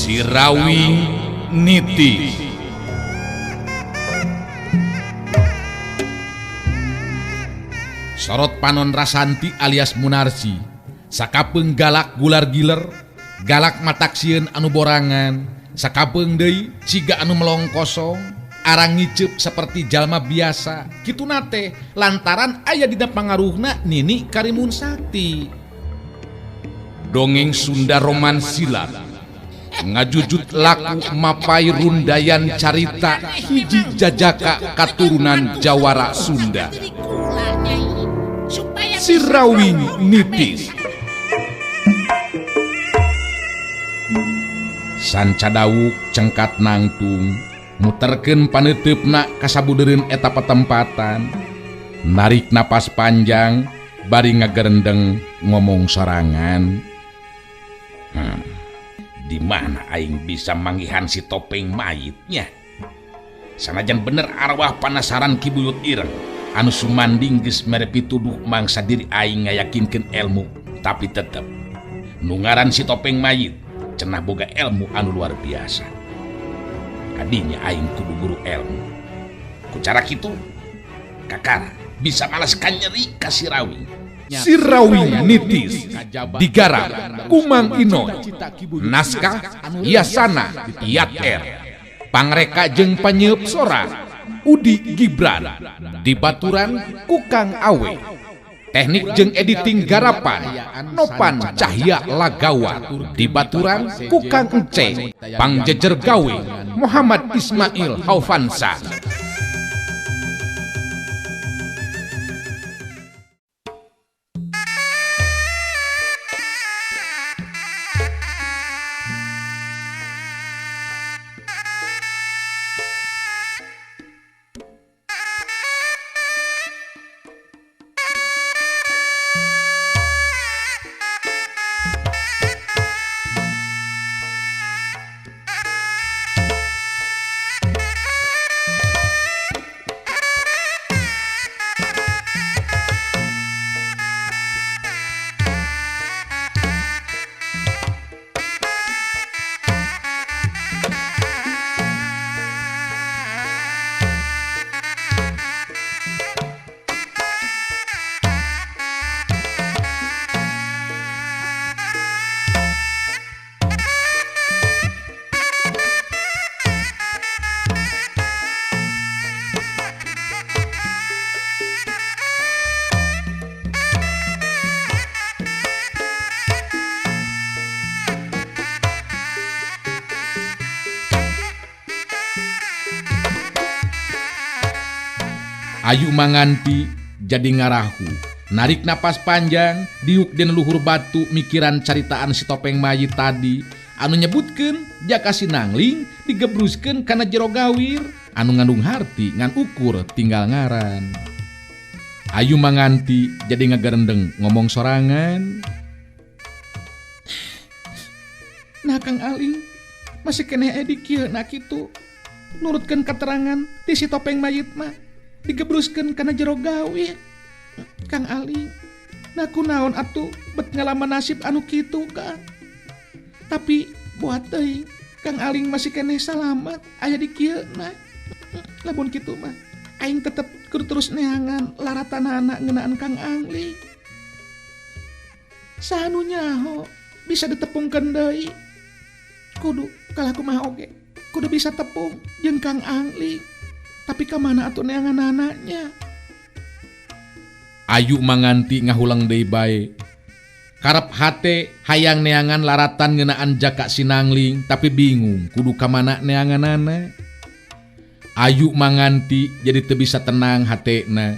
Sirawing Niti. Sorot panon Rasanti alias Munarsi sakapeung galak gular giler, galak matak sieun anu borangan, sakapeung deui siga anu melong kosong, arang ngiceup seperti jalma biasa. Kituna teh lantaran aya dina pangaruhna Nini Karimun Sakti. Dongeng Sunda Roman Silat ngajujut laku mapai rundayan carita hiji jajaka katurunan Jawara Sunda. Sirawing Nitis. Sanca dawuk cengkat nangtung muterkeun paneuteup kasabudereun eta patempatan, narik napas panjang bari ngagerendeng ngomong sorangan. Di mana aing bisa manggihan si topeng mayitnya? Sanajan bener arwah panasaran Ki Buyut Ireng anu sumanding geus mere pituduh mangsa diri aing ngayakinkeun ilmu, tapi tetep nu ngaran si topeng mayit cenah boga ilmu anu luar biasa. Kadinya aing kudu guru ilmu. Ku cara kitu kakara bisa malas kanyeri ka Sirawing. Sirawing Nitis digarap Kumang Inoy, naskah Yasana Yat R, pangreka jeung panyeup sora Udi Gibran, dibaturan Kukang Awe, teknik jeung editing garapan Nopan Cahya Lagawa, dibaturan Kukang Ence, pangjejer gawe Muhammad Ismail Haufansa. Ayu Manganti jadi ngarahu, narik napas panjang, diuk den luhur batu mikiran caritaan si topeng mayit tadi, anu nyebutkeun jaka sinangling digebruskeun kana jero gawir, anu ngandung harti ngan ukur tinggal ngaran. Ayu Manganti jadi ngagerendeng ngomong sorangan. Nah Kang Aling masih keneh edi kieu na kitu, nurutkeun keterangan ti si topeng mayit mah digebruskeun kana jero gawir. Kang Aling, nah kunaon atuh bet ngalaman nasib anu kitu Kang. Tapi buat teuing Kang Aling masih keneh salamat aya di kieu na. Lamun kitu mah aing tetep kudu terus neangan laratanana ngeunaan Kang Angling. Saha nu nyaho bisa ditepungkeun deui. Kudu kalah kumaha oge kudu bisa tepung jeung Kang Angling. Tapi kamana atuh neangan anaknya? Ayu Manganti ngahulang deui bae. Karep hate hayang neangan laratan ngeunaan jaka sinangling, tapi bingung kudu kamana neanganana. Ayu Manganti jadi teu bisa tenang hatena.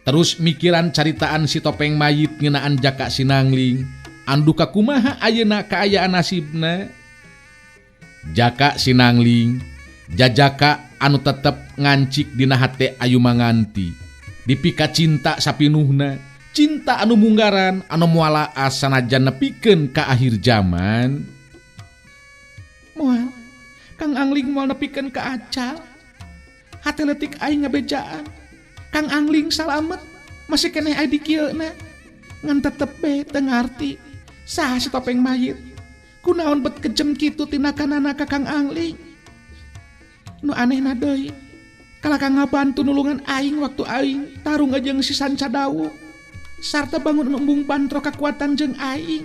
Terus mikiran caritaan si topeng mayit ngeunaan jaka sinangling, anduka kumaha ayeuna kaayaan nasibna. Jaka sinangling, jajaka anu tetep ngancik dina hate Ayu Manganti. Dipika cinta sapinuhna, cinta anu munggaran anu moal sanajan nepikeun ka akhir zaman. Moal, Kang Angling moal nepikeun ka acal. Hate leutik aing ngabejaan. Kang Angling salamet, masih keneh aya di kieu na. Ngan tetep be teu ngarti saha si topeng mayit. Kunaon bet kejem kitu tindakanana ka Kang Angling? Nu anehna deui, kalahka ngabantu nulungan aing waktu aing tarung jeung si Sanca Dawuk sarta bangun embung bantro kakuatan jeung aing.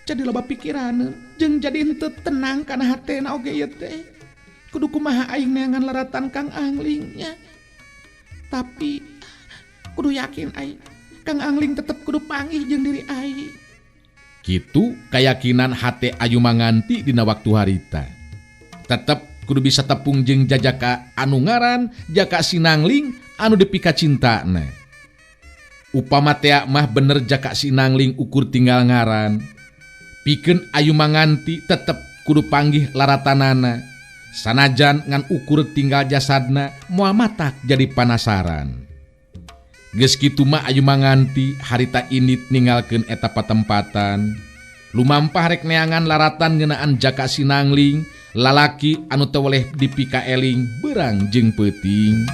Jadi loba pikiraneun jeung jadi henteu tenang kana hatena oge ieu teh. Kudu kumaha aing neangan laratan Kang Anglingnya. Tapi kudu yakin aing Kang Angling tetep kudu panggih jeung diri aing. Kitu kayakinan hate Ayu Manganti dina waktu harita. Tetep kudu bisa tepung jeung jajaka anu ngaran Jaka Sinangling anu dipika cintana. Upama tea mah bener Jaka Sinangling ukur tinggal ngaran. Pikeun Ayu Manganti tetep kudu panggih laratanana. Sanajan ngan ukur tinggal jasadna moal matak jadi panasaran. Geus kitu mah Ayu Manganti harita indit ninggalkeun eta patempatan. Lumampah rek neangan laratan ngeunaan Jaka Sinangling, lalaki anu teu weleh dipika eling beurang jeung peuting.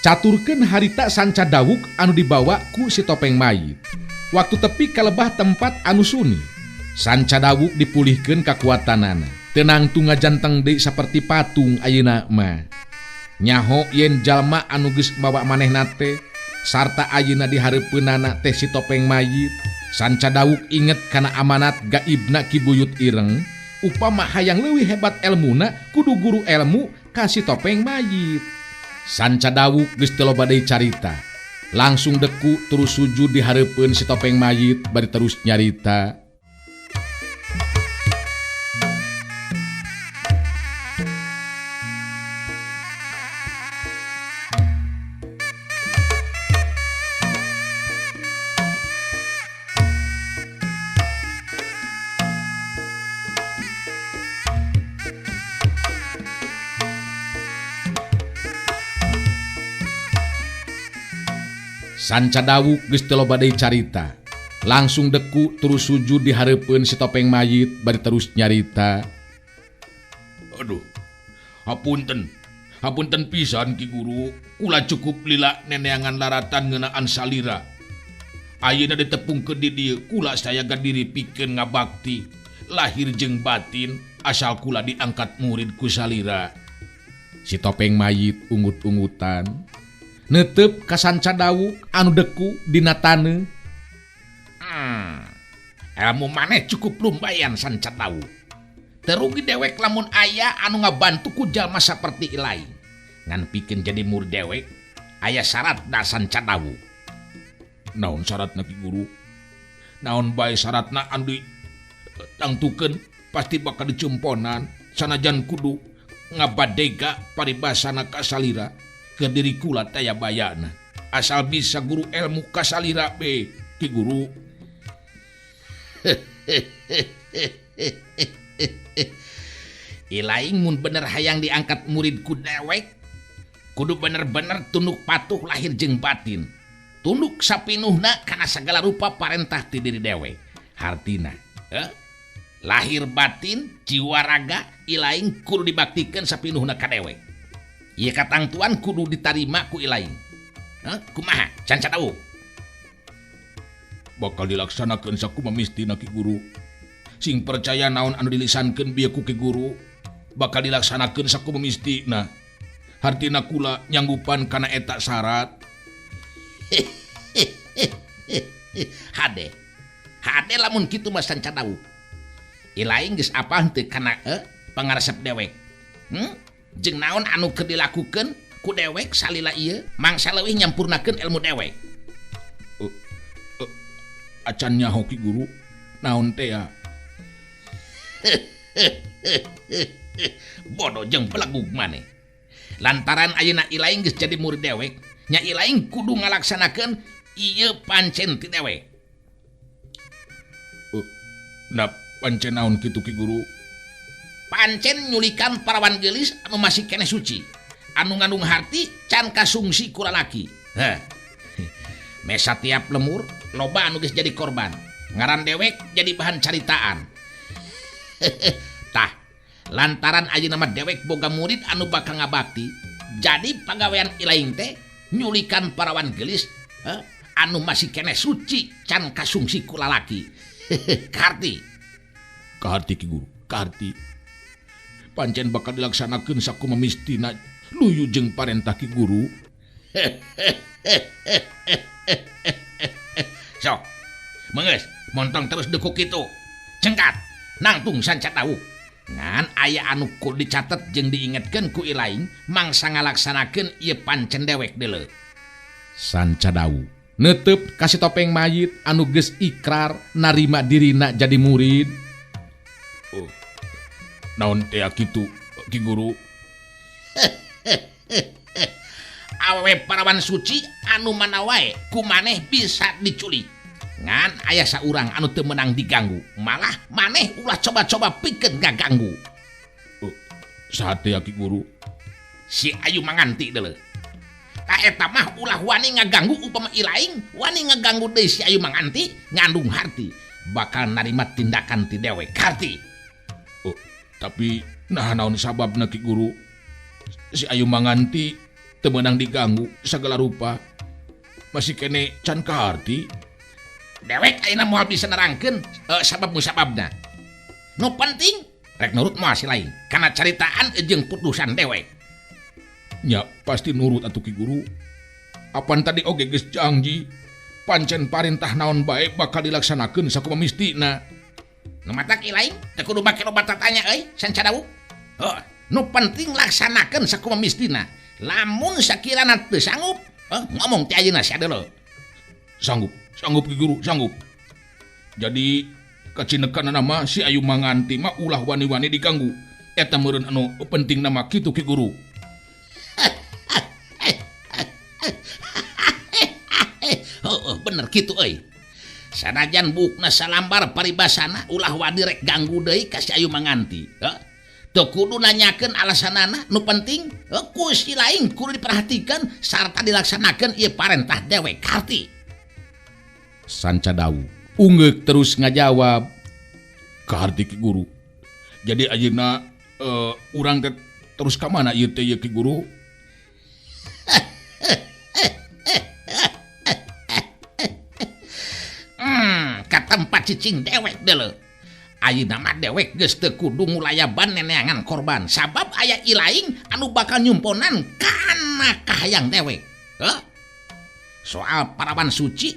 Caturkeun harita Sanca Dawuk anu dibawa ku si topeng mayit. Waktu tepi kalebah tempat anu suni, Sanca Dawuk dipulihkeun kakuatanana. Tenang tunga janteng deui saperti patung ayeuna mah. Nyaho yen jalma anu geus mawa manehna teh sarta ayeuna dihareupeunana teh si topeng mayit. Sanca Dawuk inget kana amanat gaibna Ki Buyut Ireng, upama hayang leuwih hebat elmuna kudu guru elmu ka si topeng mayit. Sanca Dawuk geus teu loba deui carita. Langsung deku terus sujud di hareupeun si topeng mayit bari terus nyarita. Sanca Dawuk geus teu loba deui carita. Langsung deku terus sujud di hareupeun si topeng mayit bari terus nyarita. Aduh, hapunten. Hapunten pisan Ki Guru, kula cukup lila neneangan laratan ngeunaan salira. Ayeuna ditepungkeun di dieu kula sayaga diri pikeun ngabakti lahir jeung batin asal kula diangkat murid ku salira. Si topeng mayit ungut-ungutan. Netep ka Sanca Dawuk anu deku dina taneuh. Ilmu maneh cukup lumayan Sanca Dawuk. Terugi dewek lamun aya anu ngabantu ku jalma saperti ilaing. Ngan pikeun jadi murid dewek aya syaratna Sanca Dawuk. Naon syaratna Ki Guru? Naon bae syaratna anu ditangtukeun pasti bakal dicumponan sanajan kudu ngabadega paribasana ka salira. Ke diri kula taya bayana asal bisa guru ilmu kasalira be Ki Guru. Ilaing mun bener hayang diangkat murid ku dewek kudu bener-bener tunduk patuh lahir jeung batin, tunduk sapinuhna kana sagala rupa parentah ti diri dewek. Hartina lahir batin jiwa raga ilaing kudu dibaktikeun sapinuhna ka dewek. Ieu katangtuan kudu ditarima ku ilaing. Kumaha Sanca Dawuk? Bakal dilaksanakeun sakumaha mistina Ki Guru. Sing percaya naon anu dilisankeun bieu ku Ki Guru bakal dilaksanakeun sakumaha mistina. Hartina kula nyanggupan kana eta syarat. Hade. Hade lamun kitu mah Sanca Dawuk. Ilaing geus apa henteu kana pangaresep dewek. Jeung naon anu keur dilakukeun ku dewek salila ieu mangsa leuwih nyampurnakeun ilmu dewek. Acan nyaho Ki Guru naon teh ya. Bodoh jeung belegug maneh. Lantaran ayeuna ilaing geus jadi murid dewek, nya ilaing kudu ngalaksanakeun ieu pancen ti dewek. Da pancen naon kitu Ki Guru? Pancen nyulikan parawan geulis anu masih keneh suci, anu ngandung harti can kasungsi ku lalaki. Heh. Mesa tiap lemur loba anu geus jadi korban. Ngaran dewek jadi bahan caritaan. Tah, Lantaran ayeuna mah dewek boga murid anu bakal ngabakti. Jadi pagawean ilaing teh nyulikan parawan gelis anu masih keneh suci can kasungsi ku lalaki. Kaharti. Kaharti Ki Guru, kaharti. Pancen bakal dilaksanakeun sakumaha mistina luyu jeung parentah Ki Guru. Sok, meunggeus montong terus dekuk kitu. Cengkat, nangtung Sanca Dawuk. Ngan aya anu kudu dicatet jeung diingetkeun ku ilaing mangsa ngalaksanakeun ieu pancen dewek deuleu. Sanca Dawuk neuteup ka si topeng mayit anu geus ikrar narima dirina jadi murid. Oh, naon teh kitu Ki Guru? Awewe parawan suci anu mana wae ku maneh bisa diculik. Ngan aya saurang anu teu meunang diganggu, malah maneh ulah coba-coba pikeun ngaganggu. Saha teh Ki Guru? Si Ayu Manganti deuleu. Ka eta mah ulah wani ngaganggu upama ilaing, wani ngaganggu deui si Ayu Manganti ngandung harti, bakal narima tindakan ti dewek harti. Oh, tapi nah naon sababna Ki Guru? Si Ayu Manganti teu meunang diganggu sagala rupa. Masih kene can kaharti. Dewek ayeuna moal bisa nerangkeun sabab musababna. Nu penting rek nurut moal si lain kana caritaan jeung putusan dewek. Nya pasti nurut atuh Ki Guru. Apan tadi oge geus janji pancen parentah naon bae bakal dilaksanakeun sakumaha mistina. Nu matak ilaing teu kudu make loba tatanya euy Sanca Dawuk. Heuh, nu penting laksanakeun sakumaha mistina. Lamun sakirana teu sanggup, ngomong ti ayeuna sia deuleu. Sanggup, sanggup Ki Guru, sanggup. Jadi kacinekanna mah si Ayu Manganti mah ulah wani-wani diganggu. Eta meureun anu penting nama kitu Ki Guru. Heuh, bener kitu euy. Sanajan buukna salambar paribasana ulah wani rek ganggu deui ka si Ayu Manganti. Heuh. Teu kudu nanyakeun alasanana, nu penting ku si lain kudu diperhatikan sarta dilaksanakeun ieu parentah dewek harti. Sanca Dawuk ungeuk terus ngajawab, kaharti Ki Guru. Jadi ayeuna urang teh terus ka mana ieu teh ieu Ki Guru? Ka tempat cicing dewek deuleu. Ayeuna mah dewek geus teu kudu ngulayaban neneangan korban sabab aya ilaing anu bakal nyumponan kana kahayang dewek. Heuh? Soal parawan suci,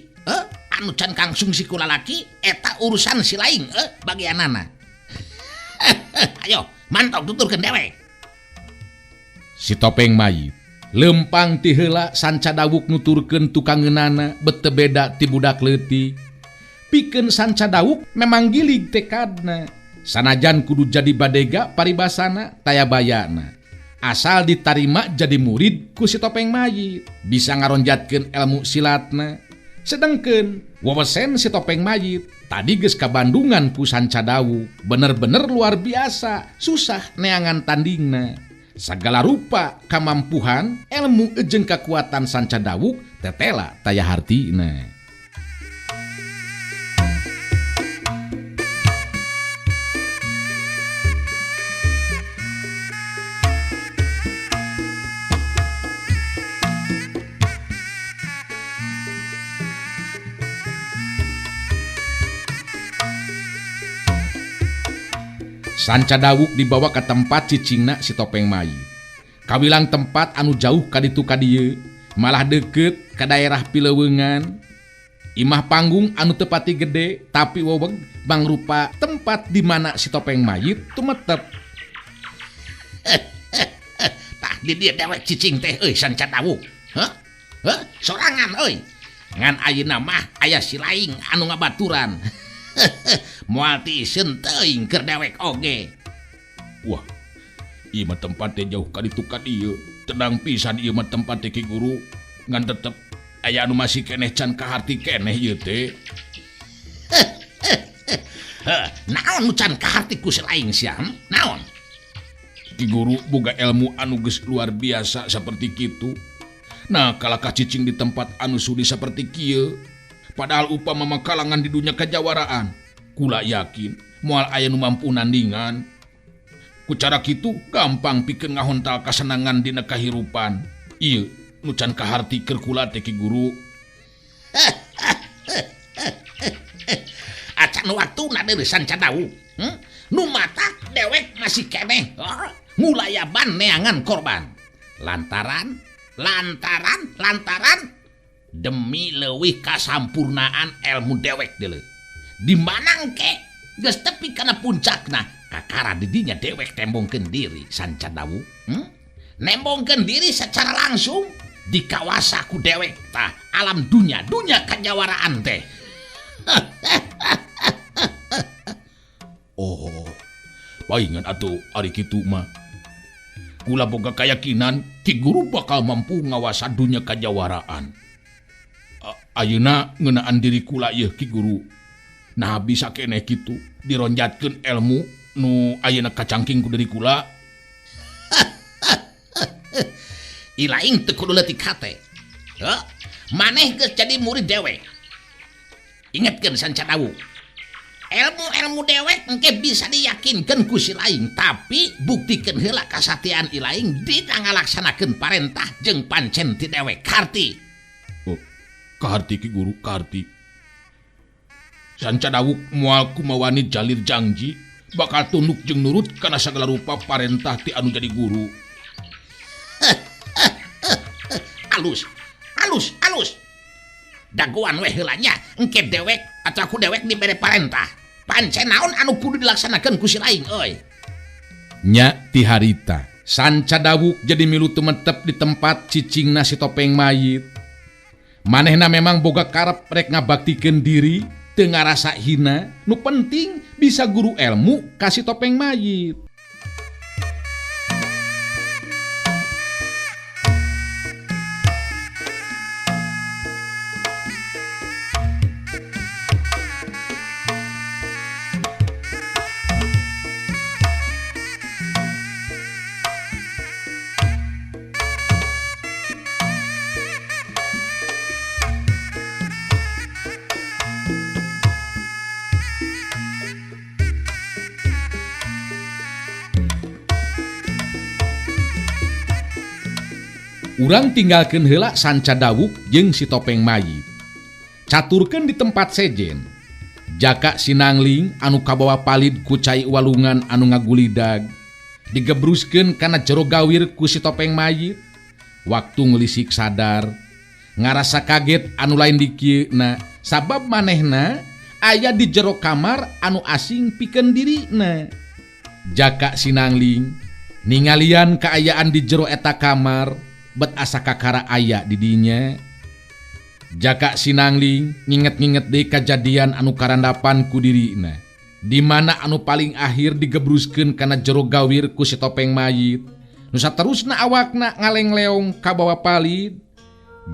anu can kangsung si kulalaki eta urusan si laing, bagianana. Ayo, mantap tuturkeun dewek. Si topeng mayit lempang ti heula Sanca Dawuk nuturkeun tukangeunana bete beda ti budak leutik. Pikeun Sanca Dawuk memang gilig tekadna. Sanajan kudu jadi badega paribasana taya bayana. Asal ditarima jadi murid ku si topeng mayit, bisa ngaronjatkeun ilmu silatna. Sedengkeun wewesen si topeng mayit tadi geus kabandungan ku Sanca Dawuk, bener-bener luar biasa, susah neangan tandingna. Sagala rupa kamampuhan ilmu jeung kekuatan Sanca Dawuk tetela taya hartina. Sanca Dawuk dibawa ke tempat cicingna si topeng mayit. Kawilang tempat anu jauh kaditu kadieu, malah deket ke daerah Pilewengan. Imah panggung anu tepati gede tapi weweg mangrupa tempat di mana si topeng mayit tumetep. Tah di dieu dewek cicing teh euy Sanca Dawuk. Heuh? Heuh, sorangan euy. Ngan ayeuna mah aya si laing anu ngabaturan. Moal tiiseun teuing keur dewek oge. Wah, ieu mah tempat teh jauh ka ditu ka dieu. Tenang pisan ieu mah tempat teh Ki Guru. Ngan tetep aya anu masih keneh can kaharti keneh ieu teh. Heuh, naon nu can kaharti ku si laing sia? Naon? Ki Guru boga ilmu anu geus luar biasa saperti kitu. Nah, kalakah cicing di tempat anu sudi saperti kieu. Padahal upama mah kalangan di dunia kajawaraan, kula yakin moal aya nu mampu nandingan. Ku cara kitu gampang pikeun ngahontal kasenangan dina kahirupan. Ieu nu can kaharti keur kula teh Ki Guru. Acan waktuna deui Sanca Dawuk. Nu matak dewek masih keneh ngulayaban neangan korban. Lantaran lantaran lantaran demi leuwih kasampurnaan ilmu dewek deuleu. Di mana engke geus tepi kana puncakna kakara di dinya dewek tembongkeun diri Sanca Dawuk. Nembongkeun diri secara langsung dikawasa ku dewek tah alam dunya dunya kajawaraan teh. Oh, paingan atuh ari kitu mah. Kula boga kayakinan Ki Guru bakal mampu ngawasa dunya kajawaraan. Ayeuna ngeunaan diri kula yeuh Ki Guru. Nah bisa keneh kitu dironjatkeun ilmu nu ayeuna kacangking ku diri kula. Ilaing teu kudu leutik hate. Heuh, maneh geus jadi murid dewek. Ingetkeun Sanca Dawuk. Ilmu-ilmu dewek engke bisa diyakinkeun ku si laing, tapi buktikeun heula kasatiaan ilaing dina ngalaksanakeun parentah jeung pancen ti dewek. Karti. Oh, kaharti Ki Guru, kaharti. Sanca Dawuk moal kumawani jalir jangji bakal tunduk jeung nurut kana sagala rupa parentah ti anu jadi guru. Alus, alus, alus. Dagoan weh heula nya, engke dewek atau aku dewek dibere parentah. Pancen naon anu kudu dilaksanakeun ku si laing euy. Nya ti harita Sanca Dawuk jadi milu tumetep di tempat cicingna si topeng mayit. Manehna memang boga karep rek ngabaktikeun diri teu ngarasa hina, nu penting bisa guru ilmu ka si topeng mayit. Urang tinggalkeun heula Sanca Dawuk jeung si topeng mayit. Caturkeun di tempat sejen. Jaka Sinangling anu kabawa palid ku cai walungan anu ngagulidag. Digebruskeun kana jero gawir ku si topeng mayit. Waktu ngelisik sadar, ngarasa kaget anu lain dikieuna sabab manehna aya di jero kamar anu asing pikeun dirina. Jaka Sinangling ningalian kaayaan di jero eta kamar bet asa kakara aya di dinya. Jaka Sinangling nginget-nginget deui kajadian anu karandapan ku dirina, di mana anu paling akhir digebruskeun kana jero gawir ku si topeng mayit. Nu saterusna awakna ngalengleong kabawa palid.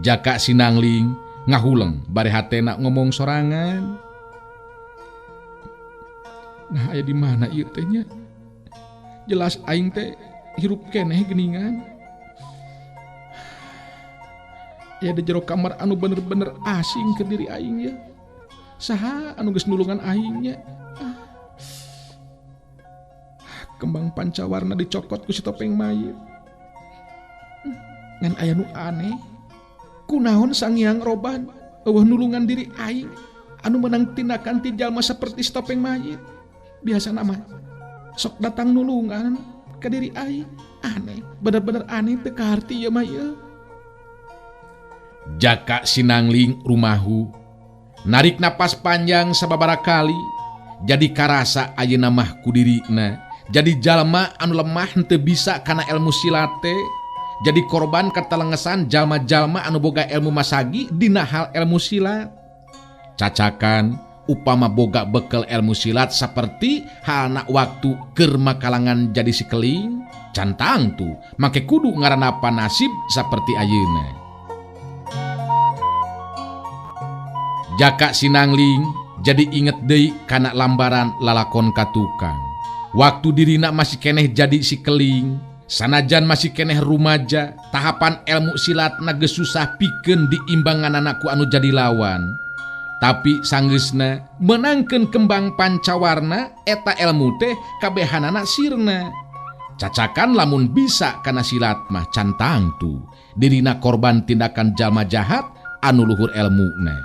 Jaka Sinangling ngahuleng bari hatena ngomong sorangan. Nah, aya di mana ieu teh nya? Jelas aing teh hirup keneh geuningan. Ya di jero kamar anu bener-bener asing ke diri aing ya. Saha anu geus nulungan aing nya? Kembang pancawarna dicokot ku si topeng mayit. Ngan aya nu aneh. Kunaon Sangiang Roban eueuh nulungan diri aing anu menang tindakan ti jalma seperti si topeng mayit. Biasana mah sok datang nulungan ka diri aing. Aneh, bener-bener aneh teu kaharti ieu mah ieu. Jaka Sinangling rumahu narik napas panjang sababaraha kali jadi karasa ayeuna mah ku dirina jadi jalma anu lemah henteu bisa kana ilmu silat teh jadi korban katalengesan jalma-jalma anu boga ilmu masagi dina hal ilmu silat. Cacakan upama boga bekel ilmu silat saperti halna waktu keur makalangan jadi si keling cantang tu make kudu ngaranapa nasib saperti ayeuna. Jaka Sinangling jadi inget deui kana lambaran lalakon ka tukang. Waktu dirina masih keneh jadi si keling, sanajan masih keneh rumaja, tahapan ilmu silatna geus susah pikeun diimbanganana ku anu jadi lawan. Tapi sanggeusna meunangkeun kembang pancawarna eta ilmu teh kabehanana sirna. Cacakan lamun bisa kana silat mah can tangtu dirina korban tindakan jalma jahat anu luhur elmuna.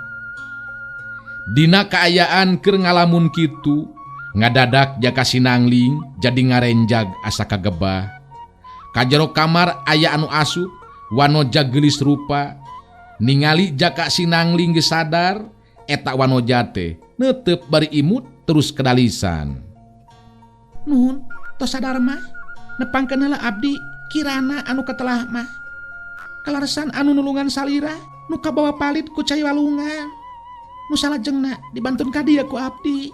Dina kaayaan keur ngalamun kitu, ngadadak Jaka Sinangling jadi ngarenjag asa kagebah. Ka jero kamar aya anu asup, wanoja geulis rupa. Ningali Jaka Sinangling geus sadar, eta wanoja teh neuteup bari imut terus kedalisan. Nuhun, tos sadar mah. Nepangkeun heula abdi kirana anu katelah mah. Kaleresan anu nulungan salira nu kabawa palit ku cai walungan. Nu salajengna dibantun ka dieu ku abdi.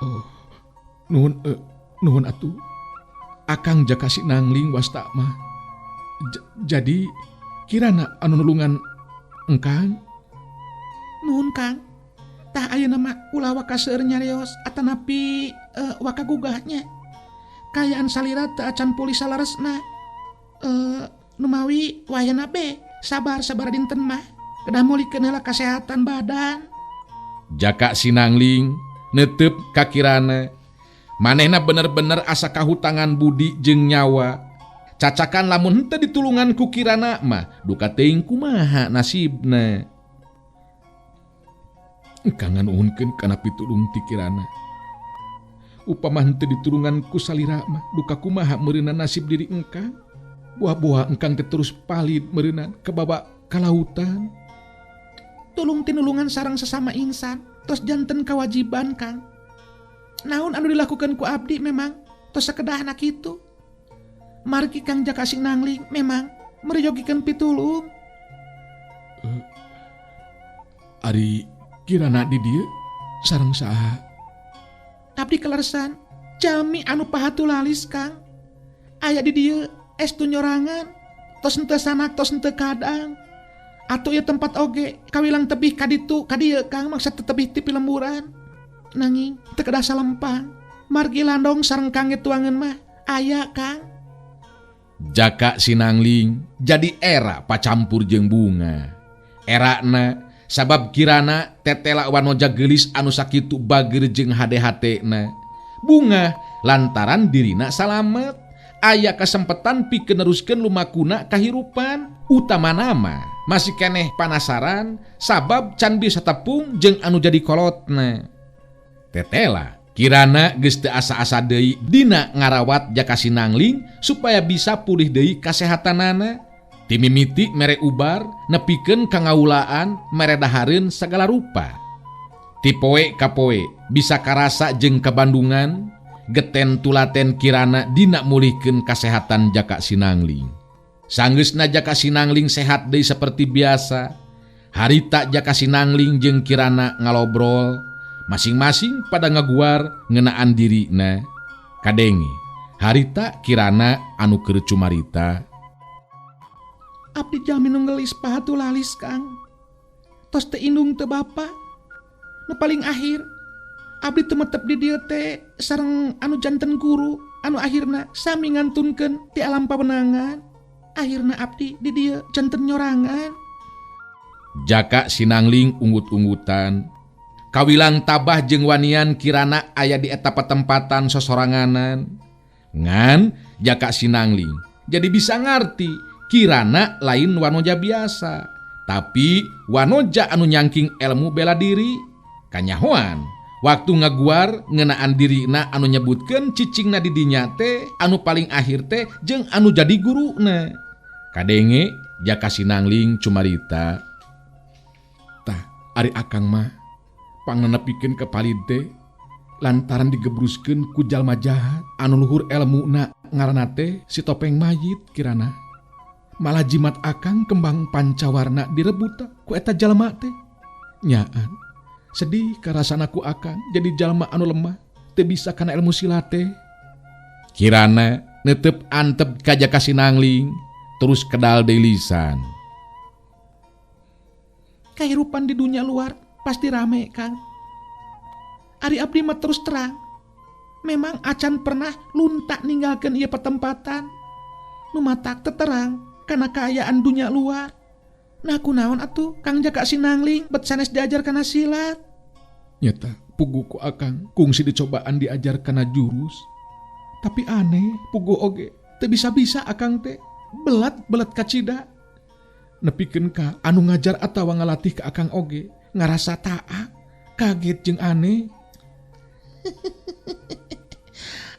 Oh, nuhun, nuhun atuh. Akang Jaka Sinangling wasta mah. Jadi kirana anu nulungan engkang? Nuhun Kang. Tah ayeuna mah ulah waka seueur nyarios atanapi waka gugahnya. Kaayaan salira teu acan pulih salaresna. Numawi wayahna be sabar sabar dinten mah. Kedah mulihkeun heula kasehatan badan. Jaka Sinangling neuteup ka kirana. Manehna bener-bener asa kahutangan budi jeung nyawa. Cacakan lamun henteu ditulungan ku kirana mah duka teuing kumaha nasibna. Engkang nganuhunkeun kana pitulung ti kirana. Upama henteu ditulungan ku salira mah duka kumaha meureunna nasib diri engkang. Buah-buah engkang teh terus palid meureunna kabawa ka lautan. Tulung tinulungan sareng sesama insan tos janten kewajiban Kang. Naon anu dilakukan ku abdi memang tos sakedahna kitu. Margi Kang Jaka Sinangling memang meryogikeun pitulung. Ari kirana di dieu sareng saha? Abdi kaleresan jalmi anu pahatulalis Kang. Aya di dieu estu nyorangan tos henteu sanak tos henteu kadang. Atuh ieu tempat oge kawilang tebih ka ditu ka dieu Kang, maksud teu tebih ti pilemburan. Nanging teu kedah salempang. Margi landong sareng Kang tuangan mah aya Kang. Jaka Sinangling jadi era pacampur jeung bunga. Erana sabab kirana tetela wanoja geulis anu sakitu bager jeung hade-hatena. Bunga lantaran dirina salamet. Aya kesempatan pikeun neruskeun lumakuna kahirupan. Utamana mah masih keneh panasaran sabab can bisa tepung jeung anu jadi kolotna. Tetela kirana geus teu asa-asa deui dina ngarawat Jaka Sinangling supaya bisa pulih deui kasehatanana. Timimiti mere ubar nepikeun ka ngaulaan mere dahareun sagala rupa. Ti poe ka poe bisa karasa jeung kabandungan geten tulaten kirana dina mulihkeun kasehatan Jaka Sinangling. Sanggeusna Jaka Sinangling sehat deui seperti biasa. Harita Jaka Sinangling jeung kirana ngalobrol, masing-masing pada ngaguar ngeunaan dirina. Kadenge harita kirana anu keur cumarita. Abdi jalmi nu ngeulis pahatulalis Kang. Tos teu indung teu bapa. Nu paling akhir abdi teu metep di dieu teh sareng anu janten guru anu akhirna sami ngantunkeun ti alam pawenangan. Akhirna abdi di dieu janten nyorangan. Jaka Sinangling unggut-unggutan. Kawilang tabah jeung wanian kirana aya di eta patempatan sosoranganan. Ngan Jaka Sinangling jadi bisa ngarti kirana lain wanoja biasa, tapi wanoja anu nyangking ilmu bela diri. Kanyahoan waktu ngaguar ngeunaan dirina anu nyebutkeun cicingna di dinya teh anu paling akhir teh jeung anu jadi guruna. Kadenge Jaka Sinangling cumarita. Tah ari akang mah pangnenepikeun ka palid teh lantaran digebruskeun ku jalma jahat anu luhur elmuna ngaranna teh si topeng mayit kirana. Malah jimat akang kembang pancawarna direbut ku eta jalma teh. Nyaan sedih karasana ku akang jadi jalma anu lemah teu bisa kana ilmu silat teh. Kirana netep antep ka Jaka Sinangling terus kedal deui lisan. Kahirupan di dunia luar pasti rame Kang. Ari abdi mah terus terang memang acan pernah luntak ninggalkeun ieu patempatan. Nu matak teterang kana kaayaan dunia luar. Nah kunaon atuh Kang Jaka Sinangling bet sanes diajar kana silat. Nyata puguh ku akang kungsi dicobaan diajar kana jurus. Tapi aneh puguh oge teu bisa-bisa akang teh belat-belat kacida. Nepikeun ka anu ngajar atawa ngalatih ka akang oge ngarasa taak, kaget jeung aneh.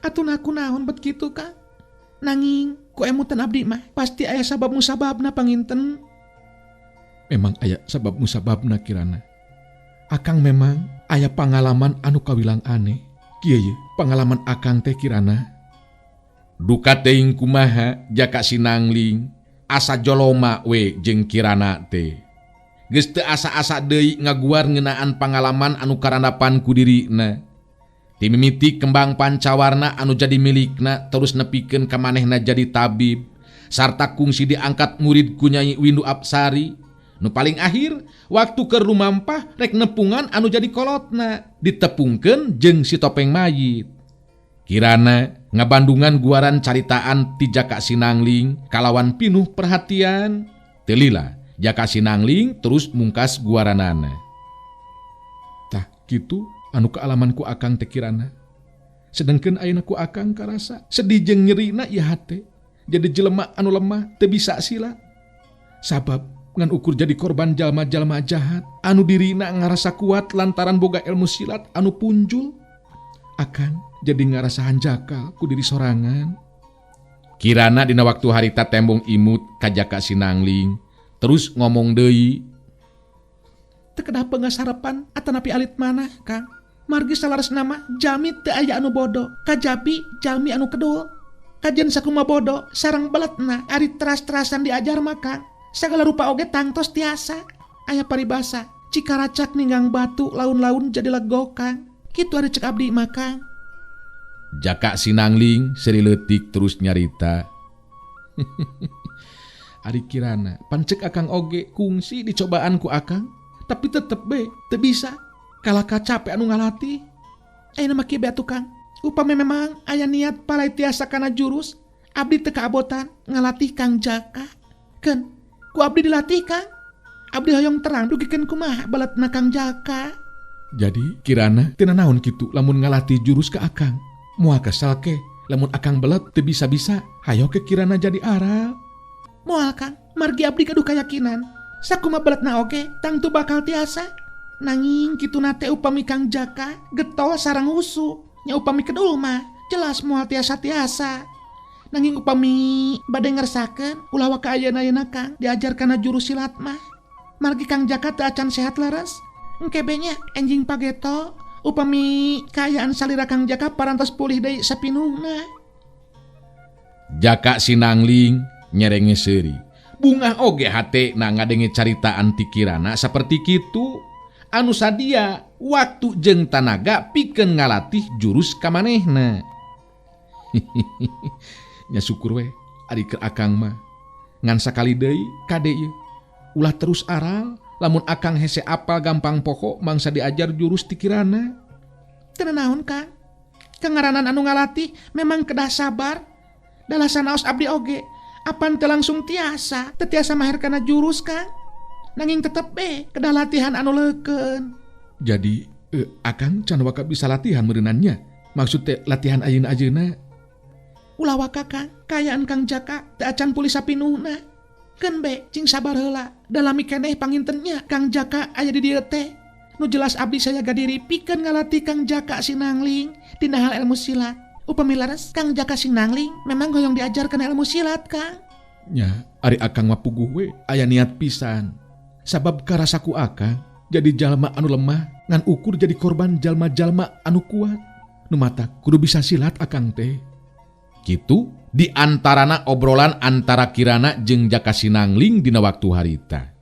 Atuh naku naon bet kitu Kang? Nanging ku emutan abdi mah pasti aya sabab musababna panginten. Memang aya sabab musababna Kirana. Akang memang aya pangalaman anu kawilang aneh. Kieu ye pangalaman akang teh Kirana. Duka teuing kumaha Jaka Sinangling asa joloma we jeung Kirana teh. Geus teu asa-asa deui ngaguar ngeunaan pangalaman anu karandapan ku dirina. Ti mimiti kembang pancawarna anu jadi milikna terus nepikeun ka manehna jadi tabib sarta kungsi diangkat murid ku Nyai Windu Apsari. Nu paling akhir waktu keur lumampah rek nepungan anu jadi kolotna ditepungkeun jeung si topeng mayit. Kirana ngabandungan guaran caritaan ti Jaka Sinangling kalawan pinuh perhatian. Teu lila Jaka Sinangling terus mungkas guaranana. Tah kitu anu kaalaman ku akang teh Kirana. Sedengkeun ayeuna ku akang karasa sedih jeung nyerina ieu hate. Jadi jelema anu lemah teu bisa sila. Sabab ngan ukur jadi korban jalma-jalma jahat anu dirina ngarasa kuat lantaran boga ilmu silat anu punjul. Akang jadi ngarasa hanjakal ku diri sorangan. Kirana dina waktu harita tembong imut ka Jaka Sinangling terus ngomong deui. Teu kedah pengasarepan atanapi alit mana Kang? Margi salaresna mah jalmi teu aya anu bodoh, kajabi jalmi anu kedul. Kajen sakumaha bodoh sareng beletna ari teras-terasan diajar mah Kang. Sagala rupa oge tangtos tiasa. Aya paribasa, cikaracak ninggang batu laun-laun jadi legok Kang. Kitu ari cek abdi mah Kang. Jaka Sinangling seuri leutik terus nyarita. Ari Kirana, pancek akang oge kungsi dicobaan ku akang, tapi tetep be teu bisa. Kalaka capek anu ngalatih. Ayeuna mah kieu be atuh Kang. Upami memang aya niat palai tiasa kana jurus, abdi teu kaabotan ngalatih Kang Jaka. Keun ku abdi dilatih Kang. Abdi hoyong terang dugikeun kumaha beletna Kang Jaka. Jadi Kirana teu nanaon kitu lamun ngalatih jurus ka akang. Moal kesal ke lamun akang belet teu bisa-bisa, hayo ke Kirana jadi aral. Moal Kang, margi abdi gaduh kayakinan. Sakumaha beletna oge tangtu bakal tiasa. Nanging kituna teh upami Kang Jaka getol sareng husu. Nya upami kedul mah jelas moal tiasa-tiasa. Nanging upami bade ngersakeun ulah waka ayeuna-ayeuna Kang diajar kana jurus silat mah. Margi Kang Jaka teu acan sehat leres. Engke be nya enjing pageto upami kaayaan salira Kang Jaka parantos pulih deui sapinuhna. Jaka Sinangling nyerenge seuri. Bungah oge hate na ngadenge caritaan ti Kirana saperti kitu. Anu sadia waktu jeung tanaga pikeun ngalatih jurus ka manehna. Nya syukur we ari keur akang mah. Ngan sakali deui kade ieu. Ulah terus aral lamun akang hese apal gampang pokok mangsa diajar jurus ti Kirana. Teu nanaon Kang? Kangaranan anu ngalatih memang kedah sabar. Dalah sanaos abdi oge apan teu langsung tiasa, teu tiasa maher kana jurus Kang. Nanging tetep be kedah latihan anu leukeun. Jadi akang can waka bisa latihan meureunannya. Maksud teh latihan ayeuna-ayeuna. Ulah waka Kang, kaayaan Kang Jaka teu acan pulih sapinuhna. Keun be cing sabar heula, dalami keneh pangintennya Kang Jaka aya di dieu teh. Nu jelas abdi sayaga diri pikeun ngalatih Kang Jaka Sinangling dina hal ilmu silat. Upami leres Kang Jaka Sinangling memang hoyong diajar kana ilmu silat Kang. Nya, ari akang mah puguh we aya niat pisan. Sabab karasaku akang jadi jalma anu lemah ngan ukur jadi korban jalma-jalma anu kuat. Nu matak kudu bisa silat akang teh. Kitu di antarana obrolan antara Kirana jeung Jaka Sinangling dina waktu harita.